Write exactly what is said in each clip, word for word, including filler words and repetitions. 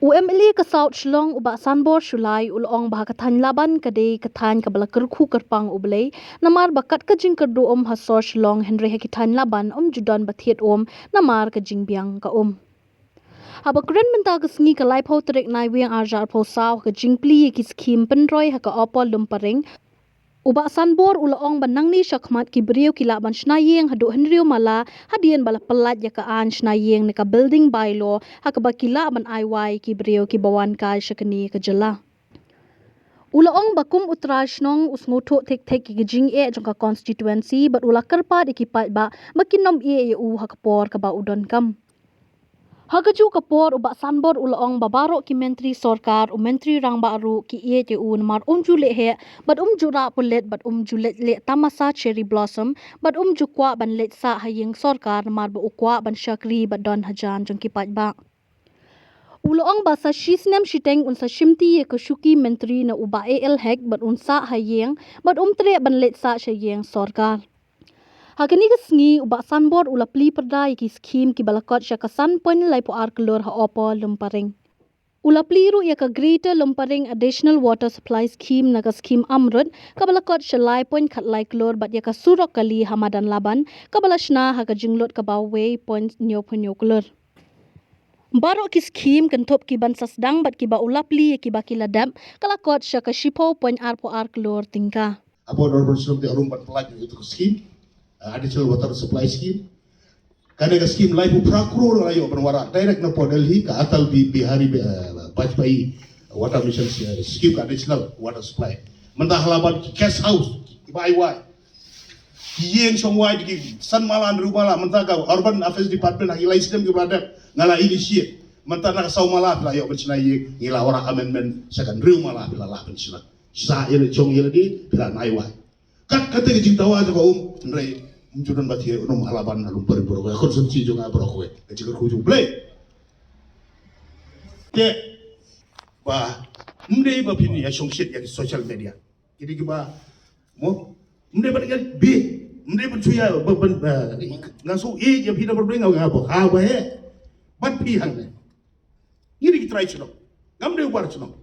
U M L A ka South Shillong u Bah Sanbor Shullai u la ong ba ha ka thaiñ Laban ka dei ka thaiñ kaba la kyrkhu kyrpang U Blei, namar ba kat ka jingkyrduh um ha sor Shillong, hynrei ha ki thaiñ Laban um ju don ba thied um namar ka jingbiang ka um. Haba kren mynta ka sngi ka laiphew tarik Naiwieng arhajar arphew saw ha ka jingplie ïa ki skhim pynroi ha ka Upper Lumparing, u Bah Sanbor u la ong ba nangne shakhmat ki briew ki lah ban shna ïing haduh hynriew mala hadien ba la pyllait ïa ka aiñ shna ïing ne ka Building Bylaw ha kaba ki lah ban ai wai ki briew kiba wan kai sha kane ka jylla. U la ong ba kum u trai shnong u sngewthuh thik thik ïa ka jingeh jong ka constituency bad u la kyrpad ïa ki paidbah ba kin nym ïeh ïa u ha ka por kaba u donkam. Ha kajuh ka por u Bah Sanbor u la ong ba baroh ki myntri sorkar, u Myntri Rangbah ruh ki ïeit ïa u namar um ju leh heh bad um ju rah pulit bad um ju leit leh tamasa cherry blossom bad um ju kwah ban leit sah ha ïing sorkar namar ba u kwah ban shakri bad don hajan jong ki paidbah. U la ong ba sa shi snem shiteng un sa shimti ïa ka shuki myntri na u Bah A L Hek bad un sah ha ïing bad um treh ban leit sah sha ïing sorkar. Ha kane ka sngi u Bah Sanbor u la plie pyrda ïa ki skhim kiba la kot sha ka san point laiphew ar klur ha Upper Lumparing. U la plie ruh ïa ka Greater Lumparing Additional Water Supply Scheme na ka skhim Amrut kaba la kot sha lai point khatlai klur bad ïa ka surok kali ha madan Laban kaba la shna ha ka jinglut kaba wei point hynñiewphew hynñiew klur. Baroh ki skhim kynthup kiban sa sdang bad kiba u la plie ïa kiba ki la dep ka la kot sha ka shiphew point arphew ar klur tyngka. About urban system te arum ban plat ïa ka skhim, uh, additional water supply scheme. Kane ka skhim laiphew phra klur la ïoh ban wanrah direct na pdeng Delhi ka Atal Bi-, Bihari Bi-, uh, Vajpayee water mission, uh, scheme ka additional water supply. Mynta ha Laban ki guest house kiba ai wai, ki ïing shong wai ki san mala hynriew mala, mynta ka Urban Affairs Department ha ki lai snem kiba la dep nga la initiate. Mynta na ka saw mala phi la ïoh ban shna ïing, ngi la wanrah amendment sha ka hynriew mala phi la lah ban shna. Sa ïa la jong ïa la dei phi la ai wai. Kat kata ka jingdawa jong ka um, hynrei um ju don ba thied um ha Laban ha Lumparing baroh kawei, ha constituency jong nga baroh kawei. Ka jingkyrkhu jong U Blei. Te ba ym dei ba phin ïa shongshit ïa ki social media. Ki dei kiba, mo, ym dei ban ïa bi, ym dei ban shu ïa ba ban, ba nga shu ïeit ïa phi namar ba nga, nga ba ha ba he. Ban phi hangne. Ngi dei ki trai shnong. Ngam dei u bar shnong.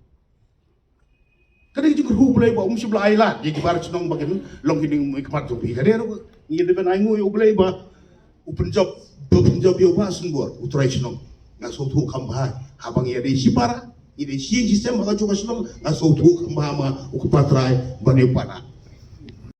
Ka dei ka jingkyrkhu U Blei ba um shym la ai lad ïa ki bar shnong ba kin long ki nongmihkhmat jong phi. Ka dei ruh ngi dei ban ai nguh ïa U Blei ba u pynjop, ba u pynjop ïa u Bah Sanbor u trai shnong. Nga sngewthuh kham bha haba ngi ïa dei shipara, ngi dei shi ïing shi sem ha kajuh ka shnong, nga sngewthuh kham bha ma u kpa trai ban ïa u pat.